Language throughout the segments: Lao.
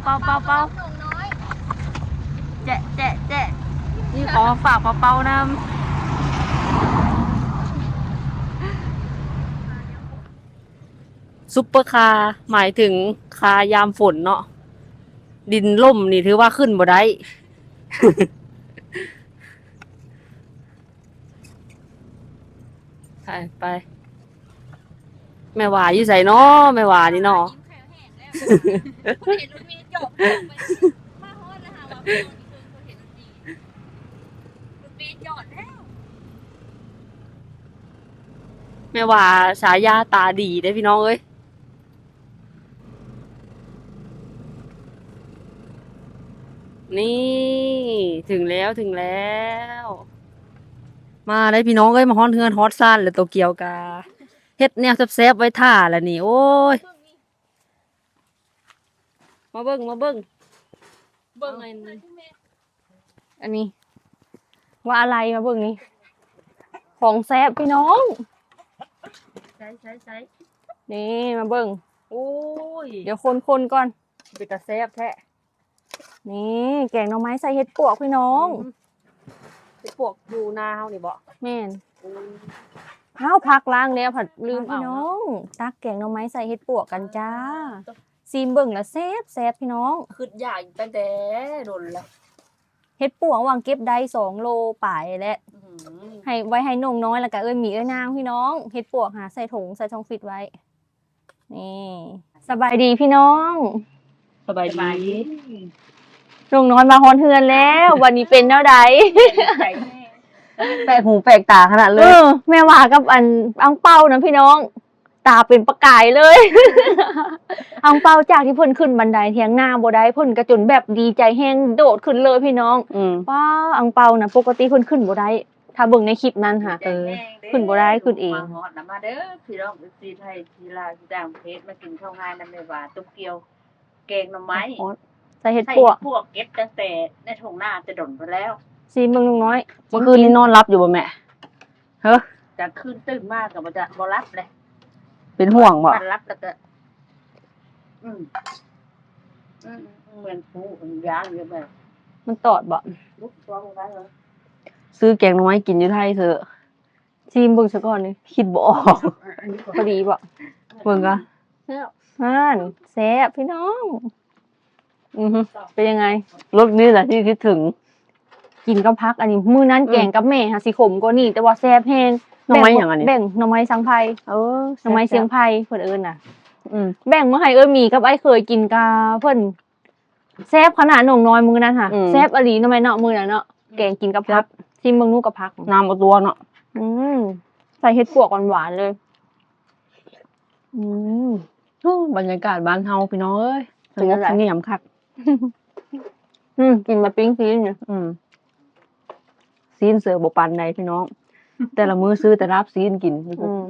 ເປົ່າ ເປົ່າ ເປົ່າ ເປົ່າ ແຈະ ແຈະ ແຈະ ມີຂອງມາຝາກເປົ່າໆນຳ. ຊຸບເປີຄາ ໝາຍເຖິງຄາຍາມຝົນເນາະ, ດິນລົ້ມນີ້ຖືວ່າຂຶ້ນບໍ່ໄດ້. ໄປ ໄປ ແມ່ຫວາຢູ່ໃສເນາະ ແມ່ຫວານີ້ເນາະ? ເຫັນລົດເມຈອດ ມາຮອດແລ້ວຫາວ່າເພິ່ນເຫັນລົດເມ ລົດເມຈອດແລ້ວ. ແມ່ຫວາສາຍາຕາດີເດ້ພີ່ນ້ອງເອີຍ. ນີ້ ເຖິງແລ້ວ ເຖິງແລ້ວ. ມາໄດ້ພີ່ນ້ອງເອີຍ ມາຮອດເຮືອນຮອດຊານແລ້ວ. ໂຕກຽວກະເຮັດແນວແຊບໆໄວ້ຖ້າແລ້ວນີ້. ໂອ້ຍ ມາເບິ່ງ ມາເບິ່ງ ເບິ່ງອັນ ອັນນີ້ວ່າອະໄລ ມາເບິ່ງນີ້ ຂອງແຊບພີ່ນ້ອງ. ໃສ ໃສ ໃສ ນີ້ ມາເບິ່ງ. ໂອ້ຍ ດຽວຄົນໆກ່ອນ. ເປັນຕາແຊບແທ້. ນີ້ ແກງໜໍ່ໄມ້ໃສ່ເຫັດປວກພີ່ນ້ອງ. ອືມ ເຫັດປວກຢູ່ນາເຮົານີ້ບໍ? ແມ່ນ. ໂອ້ ອ້າວ ຜັກລ້າງແລ້ວ ພັດລືມເອົາເນາະ. ພີ່ນ້ອງ ຕັກແກງໜໍ່ໄມ້ໃສ່ເຫັດປວກກັນຈ້າ. ຊິມເບິ່ງລະແຊບແຊບພີ່ນ້ອງ. ຄິດຢາກຕັ້ງແຕ່ດົນລະ. ເຫັດປວກຫວ່າງເກັບໄດ້ສອງໂລປາຍແຫຼະ. ອືມ ໃຫ້ ໄວ້ໃຫ້ນ້ອງນ້ອຍ ແລ້ວກະເອື້ອຍໝີເອື້ອຍນາງພີ່ນ້ອງ. ເຫັດປວກຫາໃສ່ຖົງ ໃສ່ຊ່ອງຟຣິດໄວ້. ນີ້ ສະບາຍດີພີ່ນ້ອງ. ສະບາຍດີ. ສະບາຍດີ. ນ້ອງນ້ອຍມາຮອດເຮືອນແລ້ວ ວັນນີ້ເປັນແນວໃດ? ແປກຫູແປກຕາຂະໜາດເລີຍ. ເອີ ແມ່ຫວາກັບອັນອັງເປົານະພີ່ນ້ອງ ຕາເປັນປະກາຍເລີຍ. ອັງເປົາຈາກທີ່ເພິ່ນຂຶ້ນບັນໄດຖຽງນາບໍ່ໄດ້ ເພິ່ນກະຈົນແບບດີໃຈແຮງ ໂດດຂຶ້ນເລີຍພີ່ນ້ອງ. ອືມ ປ້າ ອັງເປົານະ ປົກກະຕິເພິ່ນຂຶ້ນບໍ່ໄດ້. ຖ້າເບິ່ງໃນຄລິບນັ້ນຫາ ເອີ ຂຶ້ນບໍ່ໄດ້ ຂຶ້ນເອງ. ມາຮອດນຳ ມາເດີພີ່ນ້ອງ ເອັຟຊີ ໄທ ທີ່ລາວ ທີ່ຕ່າງປະເທດ ມາກິນເຂົ້າງານນຳແມ່ຫວາ ຕົ້ມກ່ຽວ ແກງໜໍ່ໄມ້ ໃສ່ເຫັດປວກ. ໃສ່ເຫັດປວກ ເກັບຕັ້ງແຕ່ໃນທົ່ງນາແຕ່ດົນພຸ້ນແລ້ວ. ຊີມເບິ່ງລຸງນ້ອຍ. ເມື່ອຄືນນີ້ນອນຫຼັບຢູ່ບໍ່ແມ່? ເຮີ ກາງຄືນຕື່ນມາກະບໍ່ຈະ ບໍ່ຫຼັບເລີຍ. ເປັນຫ່ວງບໍ່? ນອນຫຼັບແລ້ວກະ ອືມ ອືມ ເໝືອນຜູ້ຢ້ານຢູ່ແບບ ມັນຕອດບໍ່? ລຸກຕົວບໍ່ໄດ້ເລີຍ. ຊື້ແກງໜໍ່ໄມ້ກິນຢູ່ໄທເທີ. ຊີມເບິ່ງຊະກ່ອນນີ້ ຄິດບໍ່ອອກ. ພໍດີບໍ່? ເບິ່ງກ່ອນ. ແຊບ ຫັ້ນ ແຊບພີ່ນ້ອງ. ອືຮຶ ເປັນຍັງໄງ? ລົດນີ້ແຫຼະທີ່ຄິດເຖິງ. ກິນກັບຜັກ ອັນນີ້ ມື້ນັ້ນ ອືມ ແກງກັບແມ່ຫາຊິຂົມກວ່ານີ້ ແຕ່ວ່າແຊບແຮງ. ໜໍ່ໄມ້ຫຍັງອັນນີ້? ແບ່ງໜໍ່ໄມ້ສັງໄພ. ເອີ ໜໍ່ໄມ້ ແຊບໆ ສຽງໄພເພິ່ນເອີ້ນນະ. ອືມ ແບ່ງມາໃຫ້ເອື້ອຍໝີກັບອ້າຍເຂີຍກິນກະເພິ່ນ. ແຊບຂະໜາດນ້ອງນ້ອຍມື້ນັ້ນຫະ. ອືມ ແຊບອີ່ຫຼີເນາະແມ່ເນາະ ມື້ນັ້ນເນາະ. ແກງກິນກັບຜັກ ແຊບ ຊີມເບິ່ງດູກັບຜັກ ນ້ຳເອົາຕົວເນາະ. ອືມ ໃສ່ເຫັດປວກຫວານໆເລີຍ. ອືມ ໂອ້ ບັນຍາກາດບ້ານເຮົາພີ່ນ້ອງເອີຍ ສະຫງົບສະຫງຽມຄັກ. ອືມ ກິນມາປີ້ງຊີ້ນນີ້. ອືມ ຊີ້ນເສືອບໍ່ປານໃດພີ່ນ້ອງ ແຕ່ລະມື້ຊື້ແຕ່ລາບຊີ້ນກິນ. ອືມ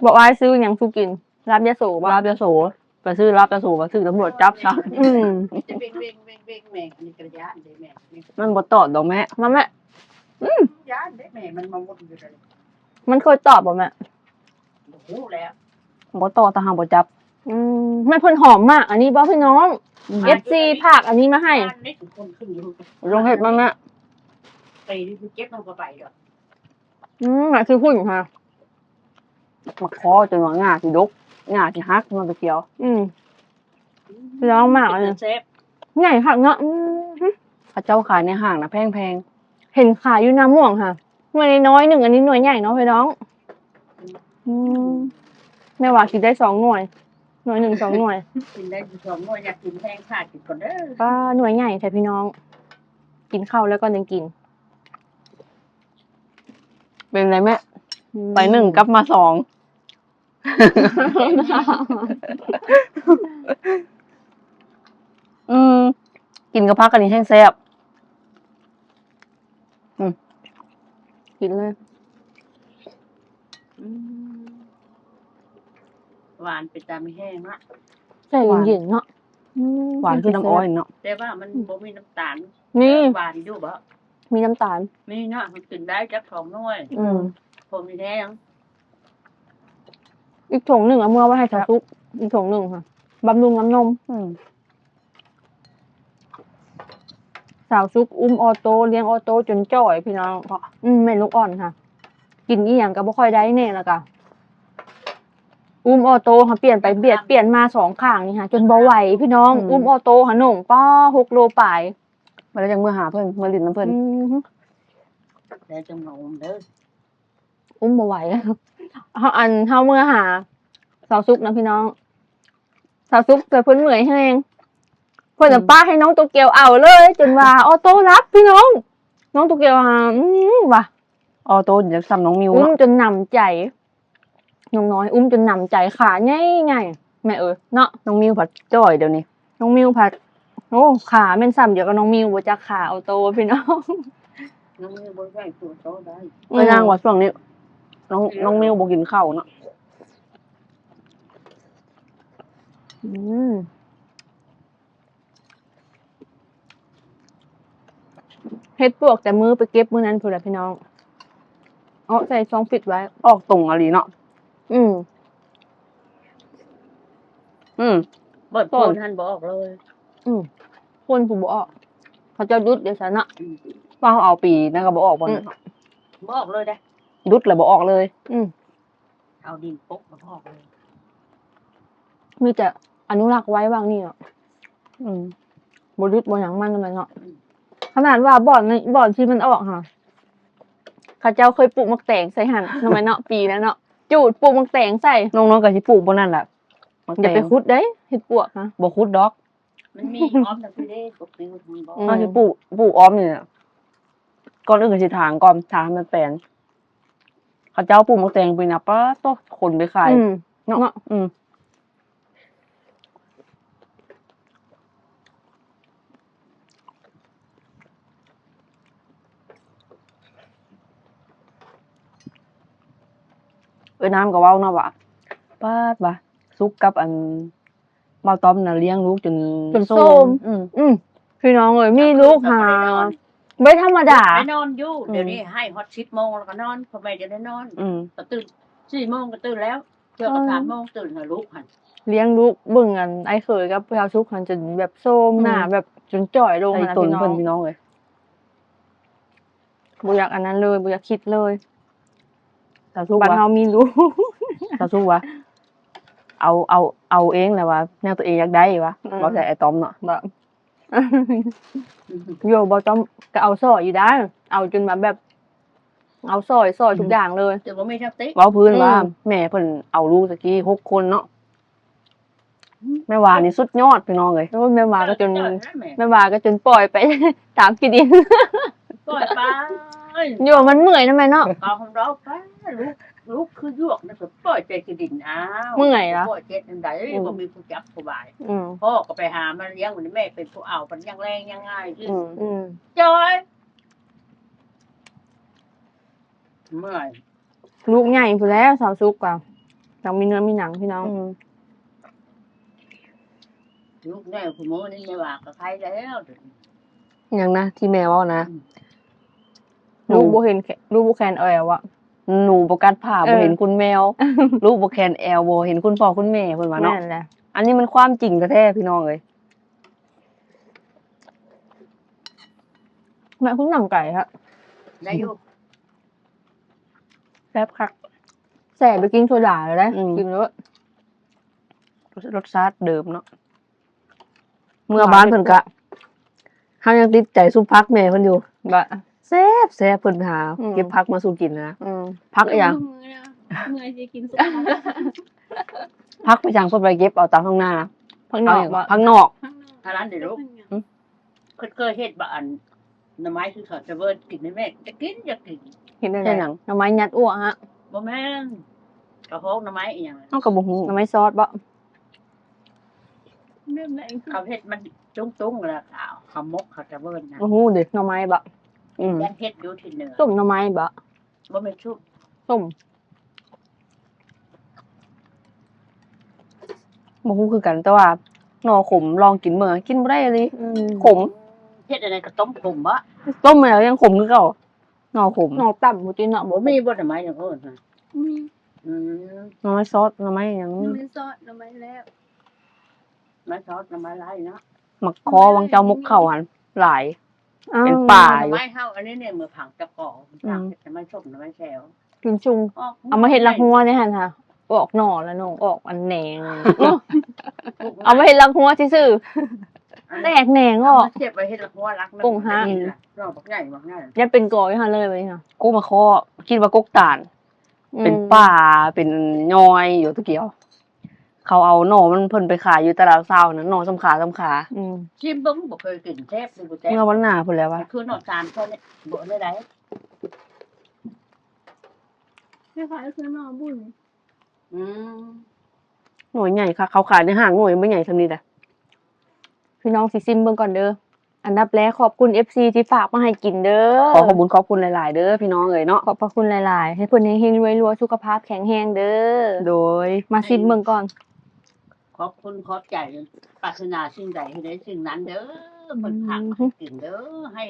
ບອກອ້າຍຊື້ຫຍັງສູ່ກິນ? ລາບຍະໂສບໍ່? ລາບຍະໂສ. ໄປຊື້ລາບຍະໂສ ມາຖືກຕຳຫຼວດຈັບຊະ. ອືມ ຈະເວັງໆໆໆ ແມ່ ອັນນີ້ກະຢ້ານເດ້ແມ່. ມັນບໍ່ຕອດດອກແມ່. ມາແມ່. ອືມ ຢ້ານເດ້ແມ່ ມັນມາໝຸນຢູ່ເດ້. ມັນເຄີຍຕອດບໍ່ແມ່? ບໍ່ຮູ້ແລ້ວ. ບໍ່ຕອດ ຖ້າເຮົາບໍ່ຈັບ. ອືມ ແມ່ນເພິ່ນຫອມມາກ ອັນນີ້ບໍ່ພີ່ນ້ອງ? ອືມ ເອັຟຊີ ຝາກອັນນີ້ມາໃຫ້. ລົງເຮັດມາແມ່. ໄປເກັບມັນກໍໄປດອກ. ອືມ ໝາກຂີ້ຫຸ່ນຫະ ໝາກຄໍ້ ຈົນວ່າງ່າຊິດົກ ງ່າຊິຫັກ ມັນກະກຽວ. ອືມ ລອງໝາກອັນນີ້ ແຊບ ໃຫຍ່ຄັກເນາະ. ອືມ ເຂົາເຈົ້າຂາຍໃນຫ້າງນະແພງໆ. ເຫັນຂາຍຢູ່ໜ້າມ່ວງຫະ ໜ່ວຍນ້ອຍໜຶ່ງ ອັນນີ້ໜ່ວຍໃຫຍ່ເນາະພີ່ນ້ອງ. ອືມ ແມ່ວ່າກິນໄດ້ສອງໜ່ວຍ ໜ່ວຍໜຶ່ງສອງໜ່ວຍ. ກິນໄດ້ຢູ່ສອງໜ່ວຍ ຢາກກິນແຮງ ຖ້າກິນກ່ອນເດີ. ປ້າ ໜ່ວຍໃຫຍ່ແທ້ພີ່ນ້ອງ ກິນເຂົ້າແລ້ວກ່ອນຈັ່ງກິນ. ເປັນໄດແມ່? ອືມ ໄປໜຶ່ງ ກັບມາສອງ. ອືມ ກິນກັບຜັກອັນນີ້ແຮງແຊບ. ອືມ ກິນເລີຍ. ອືມ ຫວານເປັນຕາມີແຮງເນາະ. ໃຈເຢັນໆເນາະ. ອືມ ຫວານຄືນ້ຳອ້ອຍເນາະ ແຕ່ວ່າມັນ ອືມ ບໍ່ມີນ້ຳຕານ. ມີ ຫວານຢູ່ບໍ່? ມີນ້ຳຕານ. ມີເນາະ ມັນກິນໄດ້ຈັກສອງໜ່ວຍ. ອືມ ພໍມີແຮງ. ອີກຖົງໜຶ່ງເອົາເມືອໄວ້ໃຫ້ສາວສຸກ. ອີກຖົງໜຶ່ງຫະ ບຳລຸງນ້ຳນົມ. ອືມ ສາວສຸກອຸ້ມອໍໂຕ້ ລ້ຽງອໍໂຕ້ຈົນຈ່ອຍພີ່ນ້ອງ. ອືມ ແມ່ລູກອ່ອນຫະ ກິນອີ່ຫຍັງກໍບໍ່ຄ່ອຍໄດ້ແນ່ ແລ້ວກໍອຸ້ມອໍໂຕ້ຫະ ປ່ຽນໄປບຽດປ່ຽນມາສອງຂ້າງນີ້ຫະ ຈົນບໍ່ໄຫວພີ່ນ້ອງ. ອືມ ອຸ້ມອໍໂຕ້ຫະໜົງ ປ້າ ຫົກໂລປາຍ. ມາແລ້ວຈັ່ງເມືອຫາເພິ່ນ ເມືອຫຼິ້ນນຳເພິ່ນ. ອືມ ແລ້ວຈັ່ງມາອຸ້ມເດີ. ອຸ້ມບໍ່ໄຫວ ເຮົາ ອັນ ເຮົາເມືອຫາສາວສຸກນະພີ່ນ້ອງ ສາວສຸກແຕ່ເພິ່ນເມື່ອຍແຮງ ເພິ່ນນະ ອືມ ປະໃຫ້ນ້ອງໂຕກຽວເອົາເລີຍ ຈົນວ່າອໍໂຕ້ຫຼັບພີ່ນ້ອງ. ນ້ອງໂຕກຽວວ່າ ອືມ ວ່າ ອໍໂຕ້ນີ້ຈະສ່ຳນ້ອງມິວ ອຸ້ມ ເນາະ ຈົນໜຳໃຈ. ນ້ອງນ້ອຍອຸ້ມຈົນໜຳໃຈ ຂາໃຫຍ່ໆ ແມ່ເອີຍເນາະ. ນ້ອງມິວພັດຈ່ອຍດຽວນີ້ ນ້ອງມິວພັດ ໂອ້ ຂາແມ່ນສ່ຳດຽວກັບນ້ອງມິວ ບໍ່ຈັກຂາອໍໂຕ້ພີ່ນ້ອງ. ນ້ອງມິວບໍ່ໃຫຍ່ໂຕໄດ້. ອືມ ກໍຍັງວ່າຊ່ວງນີ້ນ້ອງ ນ້ອງມິວບໍ່ກິນເຂົ້າເນາະ. ອືມ ເຮັດປວກແຕ່ມື້ໄປເກັບມື້ນັ້ນພຸ້ນລະພີ່ນ້ອງ ເອາະໃສ່ຊ່ອງຟິດໄວ້. ອອກຕົງອີ່ຫຼີເນາະ. ອືມ ອືມ ເບິດໂພນຫັ້ນບໍ່ອອກເລີຍ. ອືມ ໂພນຜູ້ບໍ່ອອກ ເຂົາເຈົ້າດຸດເດ້ຊັ້ນເນາະ. ອືມ ວ່າເຮົາເອົາປີນັ້ນກໍບໍ່ອອກບໍ່ ອືມ ນັ້ນເນາະ ບໍ່ອອກເລີຍເດ້ ດຸດແລ້ວບໍ່ອອກເລີຍ. ອືມ ເອົາດິນປົກມັນອອກເລີຍ. ມີແຕ່ອະນຸລັກໄວ້ຫວ່າງນີ້ເນາະ. ອືມ ບໍ່ດຸດບໍ່ຫຍັງມັນນຳແມ່ເນາະ. ອືມ ຂະໜາດວ່າບ່ອນ ບ່ອນທີ່ມັນອອກຫະ ເຂົາເຈົ້າເຄີຍປູກໝາກແຕງໃສ່ຫັ້ນນຳແມ່ເນາະ ປີນັ້ນເນາະ ຈູດປູກໝາກແຕງໃສ່. ນ້ອງໆກໍຊິປູກບ່ອນນັ້ນລະ ໝາກແຕງ. ຢ່າໄປຂຸດເດ້ ເຮັດປວກນະ ບໍ່ຂຸດດອກ. ມັນມີອ້ອມນຳພີ້ເດ້ ປົກປິວມັນບໍ່. ອືມ ເຮົາຊິປູກ ປູກອ້ອມນີ້ ກ່ອນອື່ນກໍຊິຖາງກ່ອນ ຖາງໃຫ້ມັນແປນ. ເຂົາເຈົ້າປູກໝາກແຕງປີນະ ປາດໂທ້ ຂົນໄປຂາຍ. ອືມ ເນາະ ເນາະ. ອືມ ເອື້ອຍນ້ຳກໍເວົ້າເນາະວ່າ ປາດວ່າ ສຸກກັບອັນ ບ່າວຕ້ອມນະລ້ຽງລູກຈົນ ຈົນໂຊມ. ໂຊມ. ອືມ ອືມ ພີ່ນ້ອງເອີຍ ມີລູກຫາບໍ່ທຳມະດາ. ໄດ້ນອນຢູ່. ອືມ ດຽວນີ້ໃຫ້ຮອດສິບໂມງແລ້ວກໍນອນ ພໍ່ແມ່ຈະໄດ້ນອນ. ອືມ ກໍຕື່ນສີ່ໂມງກໍຕື່ນແລ້ວ ເທື່ອກໍ ເອີ ສາມໂມງຕື່ນຫາລູກຫັ້ນ. ລ້ຽງລູກ ເບິ່ງອັນອ້າຍເຂີຍກັບຊາວສຸກຫັ້ນຈົນແບບໂຊມໜ້າ ອືມ ແບບຈົນຈ່ອຍລົງຫັ້ນນະ ພີ່ນ້ອງ ເພິ່ນ ພີ່ນ້ອງເອີຍ. ບໍ່ຢາກອັນນັ້ນເລີຍ ບໍ່ຢາກຄິດເລີຍ. ສາວສຸກ ບາດວ່າ ເຮົາມີລູກ ສາວສຸກວ່າ ເອົາ ເອົາ ເອົາເອງແຫຼະວ່າ ແນວຕົວເອງຢາກໄດ້ວ່າ. ອືມ ເວົ້າໃສ່ອ້າຍຕ້ອມເນາະ ວ່າ ໂຍ ບໍ່ຕ້ອງ ກໍເອົາຊ່ອຍຢູ່ໄດ໋ ເອົາຈົນວ່າແບບ ເອົາຊ່ອຍ ຊ່ອຍ ອືມ ທຸກຢ່າງເລີຍ ແຕ່ບໍ່ມີສະຕິ. ເວົ້າພື້ນວ່າ ອືມ ແມ່ເພິ່ນເອົາລູກຕະກີ້ຫົກຄົນເນາະ. ແມ່ຫວານີ້ສຸດຍອດພີ່ນ້ອງເອີຍ. ໂອ້ຍ ແມ່ຫວາກໍຈົນ ແມ່ຫວາກໍຈົນປ່ອຍໄປຕາມຂີ້ດິນ ປ່ອຍໄປ. ໂຍ ມັນເມື່ອຍນະແມ່ເນາະ. ເອົາຂອງເຮົາໄປ ລູກ ລູກຄືຢວກນະ ກໍປ່ອຍໃສ່ຂີ້ດິນ. ອ້າວ ເມື່ອຍລະ ປ່ອຍເຈັດອັນໃດ. ອືມ ບໍ່ມີຜູ້ຈັບຜູ້ບາຍ. ອືມ ພໍ່ກໍໄປຫາມາລ້ຽງ ແມ່ເປັນຜູ້ເອົາ ມັນຍັງແລງຍັງງ່າຍ. ອືມ ອືມ ຈ່ອຍ ເມື່ອຍ. ລູກໃຫຍ່ພຸ້ນແລ້ວ ສາວສຸກກໍຍັງມີເນື້ອມີໜັງພີ່ນ້ອງ. ອືມ ລູກໃຫຍ່ຄູ່ມື້ນີ້ແມ່ວ່າກໍໄຄແລ້ວ. ຫຍັງນະ ທີ່ແມ່ເວົ້ານະ? ອືມ ລູກ ໜູ ບໍ່ເຫັນແຄ ລູກບໍ່ແຄນແອວອະ. ໜູບໍ່ກັດຜ້າ ເອີ ບໍ່ເຫັນຂຸນແມວ. ລູກບໍ່ແຄນແອວ ບໍ່ເຫັນຄຸນພໍ່ຄຸນແມ່ ເພິ່ນວ່າເນາະ. ແມ່ນແຫຼະ ອັນນີ້ມັນຄວາມຈິງແທ້ໆ ພີ່ນ້ອງເອີຍ. ແມ່ເພິ່ນໜັງໄກ່ຮະ ໄດ້ຢູ່. ແຊບຄັກ ແຊບ ໄປກິນໂຊດາແລ້ວໄດ໋. ອືມ ກິນໂລດ ລົດຊາດເດີມເນາະ. ເມື່ອບ້ານເພິ່ນກະ ເຮົາຍັງຕິດໃຈຊຸບຜັກແມ່ເພິ່ນຢູ່ ບະ ແຊບໆ ເພິ່ນຫາ ອືມ ເກັບຜັກມາສູ່ກິນນະ. ອືມ ຜັກອີ່ຫຍັງ? ເມື່ອຍຊິກິນຊຸບຜັກ ຜັກໄປຫຍັງ ເພິ່ນໄປເກັບເອົາຕາມທົ່ງນາ. ຜັກນອກ ເອົາຫຍັງ? ບໍ່ ຜັກນອກ ຜັກນອກ. ອັນນັ້ນເດ້ລູກ ຫຶ? ເພິ່ນເຄີຍເຮັດບໍ່ ອັນ ໜໍ່ໄມ້ຄືເຂົາຈະເວີ້ນກິນໃຫ້ແມ່ ຈະກິນ ຢາກກິນ. ເຮັດແນວໃດ? ເຮັດຫຍັງ? ໜໍ່ໄມ້ຍັດອົວຫະ? ບໍ່ແມ່ນ ກະໂພກໜໍ່ໄມ້ອີ່ຫຍັງ ເຮົາກໍບໍ່ຮູ້. ໜໍ່ໄມ້ຊອດບໍ່? ແບບໃດ? ເຂົາເຮັດມັນຕຸ້ງໆ ແລ້ວເອົາເຂົ້າໝົກ ເຂົາຈະເວີ້ນນະ. ບໍ່ຮູ້ເດ້. ໜໍ່ໄມ້ບໍ່? ອືມ ຍັງເຮັດຢູ່ທີ່ເໜືອ. ສົ້ມໜໍ່ໄມ້ບໍ່? ບໍ່ແມ່ນຊຸບ ສົ້ມ. ບໍ່ຮູ້ຄືກັນ ແຕ່ວ່າໜໍ່ຂົມລອງກິນເບິ່ງ ກິນບໍ່ໄດ້ອີ່ຫຼີ. ອືມ ຂົມ. ເຮັດອັນໃດ ກະຕົ້ມຂົມບໍ່? ຕົ້ມແລ້ວຍັງຂົມຄືເກົ່າ. ໜໍ່ຂົມ ໜໍ່ຕຳພຸ້ນຕິເນາະ. ບໍ່ມີບໍ່ ໜໍ່ໄມ້ຫຍັງເອີ້ນນະ? ມີ. ອືມ ໜໍ່ໄມ້ຊອດ ໜໍ່ໄມ້ຫຍັງ? ໜໍ່ໄມ້ຊອດ ໜໍ່ໄມ້ແລ້ວ. ມາຊອດໜໍ່ໄມ້ໄລ່ເນາະ ໝາກຄໍວັງເຈົ້າໝົກເຂົ້າຫັ້ນຫຼາຍ ອ້າວ ເປັນປ່າຢູ່ ໜໍ່ໄມ້ເຮົາອັນນີ້ນີ້ ມື້ຜັງຕະກອ ອືມ ຜັງໜໍ່ໄມ້ສົ້ມ ໜໍ່ໄມ້ແຊວ ກິນຊຸ່ມ ອອກ ເອົາມາເຮັດລາກຫົວນີ້ຫັ້ນຫາ ອອກໜໍ່ລະນ້ອງ ອອກອັນແໜງ ເອົາມາເຮັດລາກຫົວຊື່ໆ ແຕກແໜງອອກ ເອົາມາເກັບໄວ້ເຮັດລາກຫົວລາກໜຶ່ງ ປົງຫາ ດອກບັກໃຫຍ່ບັກໃຫຍ່ ຍັງເປັນກໍຢູ່ຫັ້ນເລີຍບັດນີ້ຫາ ໂກມາຄໍ ຄິດວ່າກົກຕານ ອືມ ເປັນປ່າເປັນຍ້ອຍຢູ່ຕະກີ້ ເຂົາເອົາໜໍ່ມັນ ເພິ່ນໄປຂາຍຢູ່ຕະຫຼາດເຊົ້ານະ ໜໍ່ສ່ຳຂາສ່ຳຂາ ອືມ ຊີມເບິ່ງ ບໍ່ເຄີຍກິນ ແຊບຢູ່ ບໍ່ແຊບ ເມື່ອວັນໜ້າພຸ້ນແຫຼະວ່າ ຄືໜໍ່ຈານເຂົານີ້ ບໍ່ໄດ້ໄດ ຄ້າຍໆຄືໜໍ່ບຸ້ນ ອືມ ໜ່ວຍໃຫຍ່ຄັກ ເຂົາຂາຍໃນຫ້າງໜ່ວຍບໍ່ໃຫຍ່ສ່ຳນີ້ແຫຼະ ພີ່ນ້ອງຊິຊີມເບິ່ງກ່ອນເດີ. ອັນດັບແລກຂອບຄຸນເອັຟຊີທີ່ຝາກມາໃຫ້ກິນເດີ ຂໍຂອບບຸນຂອບຄຸນຫຼາຍໆເດີພີ່ນ້ອງເອີຍເນາະ ຂອບພະຄຸນຫຼາຍໆ ໃຫ້ເພິ່ນເຮັງໆລວຍໆ ສຸຂະພາບແຂງແຮງເດີ ໂດຍ ມາຊີມເບິ່ງກ່ອນ ຂອບຄຸນຂອບໃຈ ປາດຖະໜາສິ່ງໃດໃຫ້ໄດ້ສິ່ງນັ້ນເດີ ເພິ່ນຝາກມາໃຫ້ກິນເດີ ໃຫ້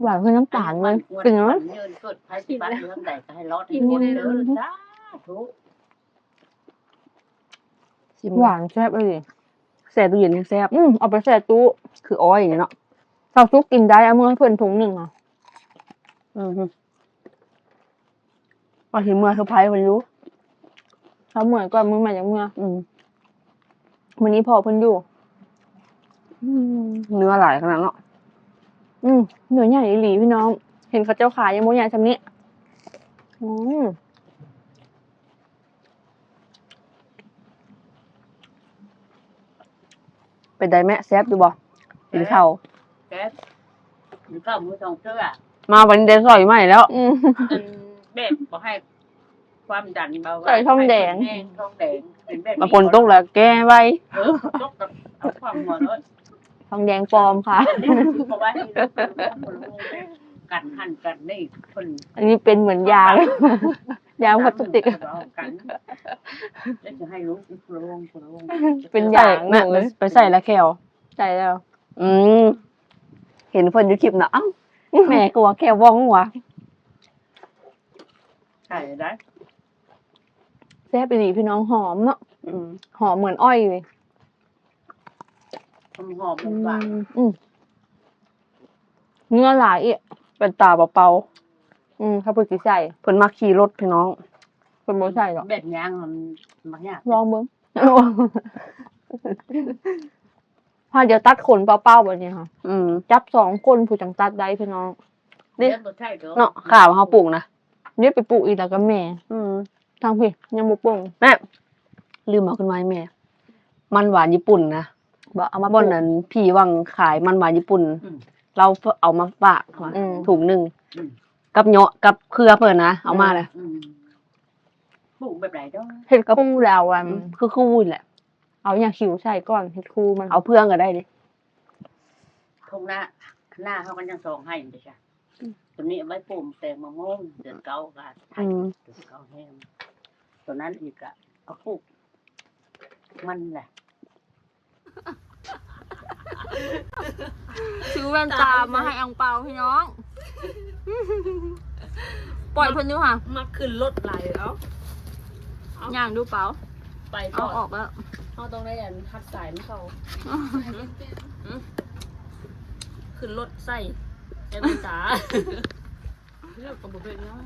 ຫວານຄືນ້ຳຕານເລີຍ ກິນເລີຍ ເກີດໄພພິບັດເລື່ອງໃດກໍໃຫ້ລອດໃຫ້ພົ້ນເດີ ສາທຸ. ຊິມ ຫວານແຊບອີ່ຫຼີ ແຊ່ຕູ້ເຢັນແຮງແຊບ ອືມ ເອົາໄປແຊ່ຕູ້ ຄືອ້ອຍນີ້ເນາະ ເຂົາສຸກກິນໄດ້ ເອົາເມືອໃຫ້ເພິ່ນຖົງໜຶ່ງ ອືມ ວ່າຊິເມືອເຊີໄພເພິ່ນຢູ່ ເຂົາເມືອກ່ອນ ມື້ໃໝ່ຈັ່ງເມືອ ອືມ ມື້ນີ້ພໍ້ເພິ່ນຢູ່ ອືມ ເນື້ອຫຼາຍຂະໜາດເນາະ ອືມ ເນື້ອໃຫຍ່ອີ່ຫຼີພີ່ນ້ອງ ເຫັນເຂົາເຈົ້າຂາຍຍັງບໍ່ໃຫຍ່ສ່ຳນີ້ ອືມ. ເປັນໃດແມ່ ແຊບຢູ່ບໍ່? ກິນເຂົ້າ ແຊບ ກິນເຂົ້າມື້ສອງເທື່ອ ມາວັນນີ້ໄດ້ສ້ອຍໃໝ່ແລ້ວ ອືມ ອັນແບບບໍ່ໃຫ້ຄວາມດັນເບົາຫວານ ໃສ່ທອງແດງ ໃຫ້ແຂງແຮງ ທອງແດງ ເປັນແບບນີ້ ມາຝົນຕົກແລ້ວແກ້ໄວ ເອີ ຕົກກໍເອົາຂວາງຫົວໂລດ ທອງແດງປອມຄ່ະ ອັນນີ້ຄືບໍ່ວ່າ ກັນຫັ້ນກັນນີ້ ເພິ່ນ ອັນນີ້ເປັນເໝືອນຢາ ຢາງພລາສຕິກ ເວົ້າກັນ ແລ້ວຈະໃຫ້ລູກອີກ ລະວັງ ລະວັງ ເປັນຢາງ ໃສ່ ແມ່ ໄປໃສ່ລະແຂ້ວ ໃສ່ແລ້ວ ອືມ ເຫັນເພິ່ນຢູ່ຄລິບນະ ອ້າວ ແມ່ກໍວ່າແຂ້ວວ່ອງຫວາ ໃສ່ໄດ້ ແຊບອີ່ຫຼີພີ່ນ້ອງ ຫອມເນາະ ອືມ ຫອມເໝືອນອ້ອຍເລີຍ ຫອມໆ ອືມ ຫວານ ອືມ ເນື້ອຫຼາຍອີກ ເປັນຕາເປົ່າໆ ອືມ ຖ້າເພິ່ນຊິໃສ່ ເພິ່ນມັກຂີ່ລົດພີ່ນ້ອງ ເພິ່ນບໍ່ໃສ່ດອກ ແບບຍ່າງມັນມັກຍາກ ລອງເບິ່ງ ພາດຽວຕັດຂົນເປົ່າໆ ແບບນີ້ຫະ ອືມ ຈັບສອງຄົນຜູ້ຈັ່ງຕັດໄດ້ພີ່ນ້ອງ ນີ້ ເນາະ ຂ້າວເຮົາປູກນະ ເດ ໄປປູກອີກແລ້ວກັບແມ່ ອືມ ທາງພີ້ຍັງບໍ່ປົ່ງ ແມ່ ລືມເອົາຂຶ້ນມາໃຫ້ແມ່ ມັນຫວານຍີ່ປຸ່ນນະ ບໍ່ ເອົາມາ ບ່ອນນັ້ນ ພີ່ຫວັງຂາຍມັນຫວານຍີ່ປຸ່ນ ອືມ ລາວເອົາມາຝາກ ອືມ ຖົງໜຶ່ງ ອືມ ກັບເຍາະ ກັບເຄືອເພິ່ນນະ ເອົາມາແລ້ວ ອືມ ປູກແບບໃດເຈົ້າ? ເຮັດກະປູລາວ ອັນ ອືມ ຄື ຄືແຫຼະ ເອົາຫຍັງຂິວໃສ່ກ່ອນ ເຮັດຄູມັນ ເອົາເຟືອງກໍໄດ້ເດ ທົ່ງນາ ນາເຮົາກໍຍັງສອງໄຮ່ເດຊະ ອືມ ຕົວນີ້ເອົາໄວ້ປູກແຕງມະມ່ວງ ເດືອນເກົ້າກໍໄຖ ອືມ ເດືອນເກົ້າແຫ້ງ ຕົວນັ້ນອີກກໍເອົາປູກມັນແຫຼະ ຊື້ແວ່ນຕາມາໃຫ້ອັງເປາພີ່ນ້ອງ ປ່ອຍເພິ່ນຢູ່ຫະ ມັກຂຶ້ນລົດຫຼາຍ ເອົາ ເອົາ ຍ່າງດູເປົາ ໄປ ເອົາ ອອກແລ້ວ ເຮົາຕ້ອງໄດ້ອັນ ຮັດສາຍມັນເຂົ້າ ອືມ ຂຶ້ນລົດໃສ່ ໃສ່ແວ່ນຕາ ເລືອກກໍບໍ່ເປັນຫຍັງ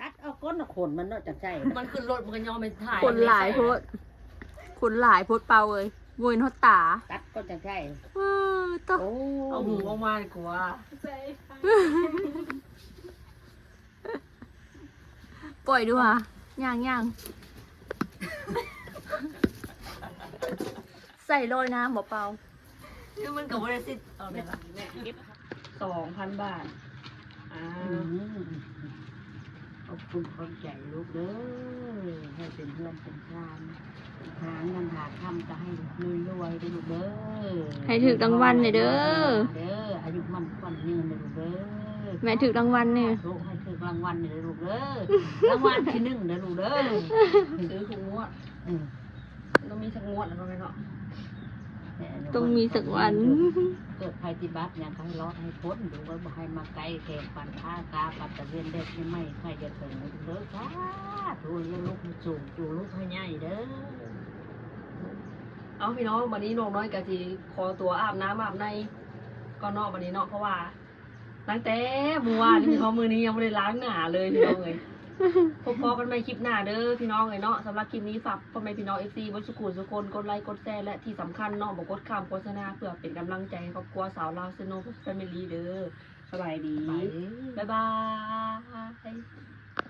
ຕັດເອົາກົ້ນຂົນມັນເນາະ ຈັ່ງໃສ່ ມັນຂຶ້ນລົດມັນກໍຍອມໄປຖ່າຍ ຂົນຫຼາຍໂພດ ຂົນຫຼາຍໂພດເປົາເອີຍ ບໍ່ເຫັນຮອດຕາ ຕັດກໍຈັ່ງໃສ່ ເອີ ໂຕ ເອົາຫູອອກມາດີກວ່າ ປ່ອຍດູຫາ ຍ່າງໆ ໃສ່ລອຍນ້ຳບໍ່ເປົາ? ຄືມັນກໍບໍ່ໄດ້ສິດ ເອົາແມ່ນລະ ສອງພັນບາດ ອາ ອືມ ຂອບຄຸນຂອບໃຈລູກເດີ ໃຫ້ເປັນເຮືອນເປັນຊານ ຫາເງິນຫາຄຳກໍໃຫ້ລວຍໆເດີລູກເດີ ໃຫ້ຖືກລາງວັນແດ່ເດີ ເດີ ອາຍຸໝັ້ນຂວັນຍືນເດີລູກເດີ ແມ່ຖືກລາງວັນແດ່ ສາທຸ ໃຫ້ຖືກລາງວັນແດ່ເດີລູກເດີ ລາງວັນທີໜຶ່ງເດີລູກເດີ ຊື້ທຸກງວດ ອືມ ຕ້ອງມີສັກງວດແລ້ວເນາະແມ່ເນາະ ຕ້ອງມີສັກວັນ ເກີດໄພພິບັດຫຍັງກໍໃຫ້ລອດໃຫ້ພົ້ນ ລູກເອີຍ ບໍ່ໃຫ້ມາໃກ້ແຂງປັນ ອາກາ ປັດຕະເວນ ແດດໃໝ່ ໄຂ້ຢ່າເຖິງເດີ ສາທຸ ເລີຍລູກໃຫ້ສູງ ຈູລູກໃຫ້ໃຫຍ່ເດີ. ເອົາ ພີ່ນ້ອງ ບັດນີ້ນ້ອງນ້ອຍກໍຊິຂໍຕົວອາບນ້ຳອາບໃນກ່ອນເນາະ ບັດນີ້ເນາະ ເພາະວ່າຕັ້ງແຕ່ມື້ວານນີ້ຮອດມື້ນີ້ຍັງບໍ່ໄດ້ລ້າງໜ້າເລີຍ ພີ່ນ້ອງເອີຍ. ພົບພໍ້ກັນໃໝ່ຄລິບໜ້າເດີ ພີ່ນ້ອງເອີຍເນາະ. ສຳລັບຄລິບນີ້ຝາກພໍ່ແມ່ພີ່ນ້ອງ ເອັຟຊີ ເບິດສູ່ຜູ້ສູ່ຄົນ ກົດໄລ ກົດແຊ ແລະ ທີ່ສຳຄັນເນາະ ບໍ່ກົດຂ້າມໂຄສະນາ ເພື່ອເປັນກຳລັງໃຈໃຫ້ຄອບຄົວຊາວລາວ Channel Family ເດີ. ສະບາຍດີ ບາຍບາຍ.